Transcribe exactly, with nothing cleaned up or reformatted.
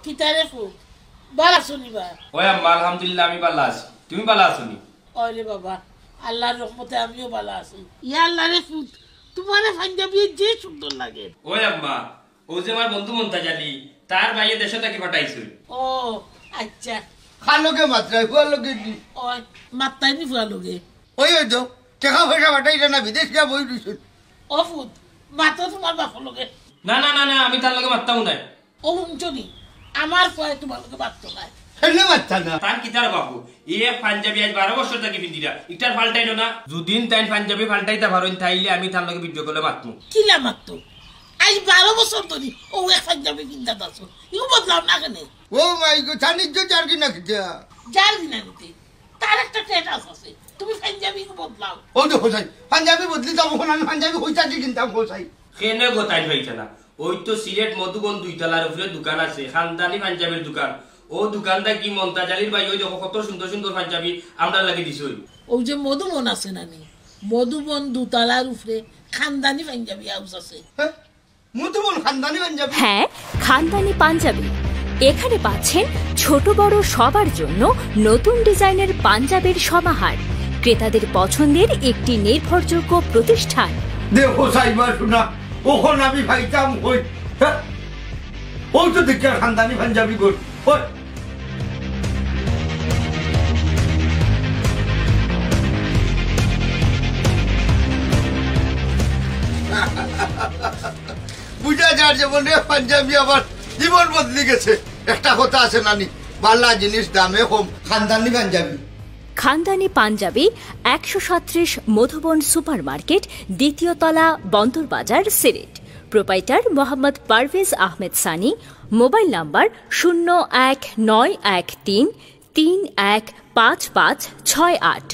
কিতা রে পুত, বালা আছো নি বা? ওই আম্মা, আলহামদুলিল্লাহ, আমি বালা আছি। তুমি বালা আছো নি? ওরে বাবা, আল্লাহর রহমতে আমিও বালা আছি। ইয়া আল্লাহ রে পুত, তোমারে পাঞ্জাবি যে সুন্দর লাগে। ওই আম্মা, ও যে আমার বন্ধু মন্তাজ আলী, তার ভাইয়ে দেশো থাকি পাঠাইছইন। ও, আচ্ছা। কার লগে মাতরায়, পুয়ার লগে নি? ওই, মাততাম নি পুয়ার লগে। ওই, ওই তো, টেকা পয়সা পাঠাইরা না, বিদেশ গিয়া বই রইছইন। ও পুত, মাতো তোমার বাপর লগে। না, না, না, না, আমি তার লগে মাততাম নায়। ও হুনছো নি, আমার পুয়ায় তোমার লগে মাততো নায়। কেনে মাততা না? তান কিতার বাপু, ই এক পাঞ্জাবি আইজ বারো বছর থাকি পিন্দিরা, ইটার পাল্টাইলো না। যুদিন তাইন পাঞ্জাবি পাল্টাইতা পারইন, তাইলে আমি তার লগে ভিডিও কলে মাতমু। কিলা মাততো? আইজ বারো বছর ধরি ও এক পাঞ্জাবি পিন্দাত আছো, ইগু বদলাও না কেনে? ও মাই গো, তান ইজ্জত যার কি না কিতা? যার কি না কিতা? তার একটা status আছে, তুমি পাঞ্জাবি বদলাও। ও দেখো চাই, পাঞ্জাবি বদলিতাম, অখন আমি পাঞ্জাবি কই থাকি কিনতাম কও চাই। কেনে গো তাইন পাইতা না? ওই তো সিলেট মধুবন দুইতলার উপরে দোকান আছে, খানদানি পাঞ্জাবির দোকান। ও দোকান থাকি মন্তাজ আলীর ভাই, ওই দেখো কত সুন্দর সুন্দর পাঞ্জাবি আমরার লাগি দিছইন। ওই যে মধুবন আছে না নি, মধুবন দুতলার উপরে খানদানি পাঞ্জাবি হাউস আছে। হ্যাঁ? মধুবন খানদানি পাঞ্জাবি? হ্যাঁ, খানদানি পাঞ্জাবি। এখানে পাচ্ছেন ছোট বড় সবার জন্য নতুন ডিজাইনের পাঞ্জাবির সমাহার, ক্রেতাদের পছন্দের একটি নির্ভরযোগ্য প্রতিষ্ঠান। দেখো সাইবার শোনা, অখন আমি পাইতাম কই? হ্যাঁ? ওই তো দেখি আর খানদানি পাঞ্জাবি কই? ওই। বুঝা যার যেমন রে পাঞ্জাবি আমার জীবন বদলি গেছে। একটা কথা আছে না নি, বালা জিনিস দামে কম, খানদানি পাঞ্জাবি। খানদানি পাঞ্জাবি, একশো সাতত্রিশ মধুবন সুপার মার্কেট, দ্বিতীয় তলা, বন্দর বাজার, সিলেট। প্রোপাইটার মোহাম্মদ পারভেজ আহমেদ সানি। মোবাইল নাম্বার শূন্য এক নয় এক তিন তিন এক পাঁচ পাঁচ ছয় আট।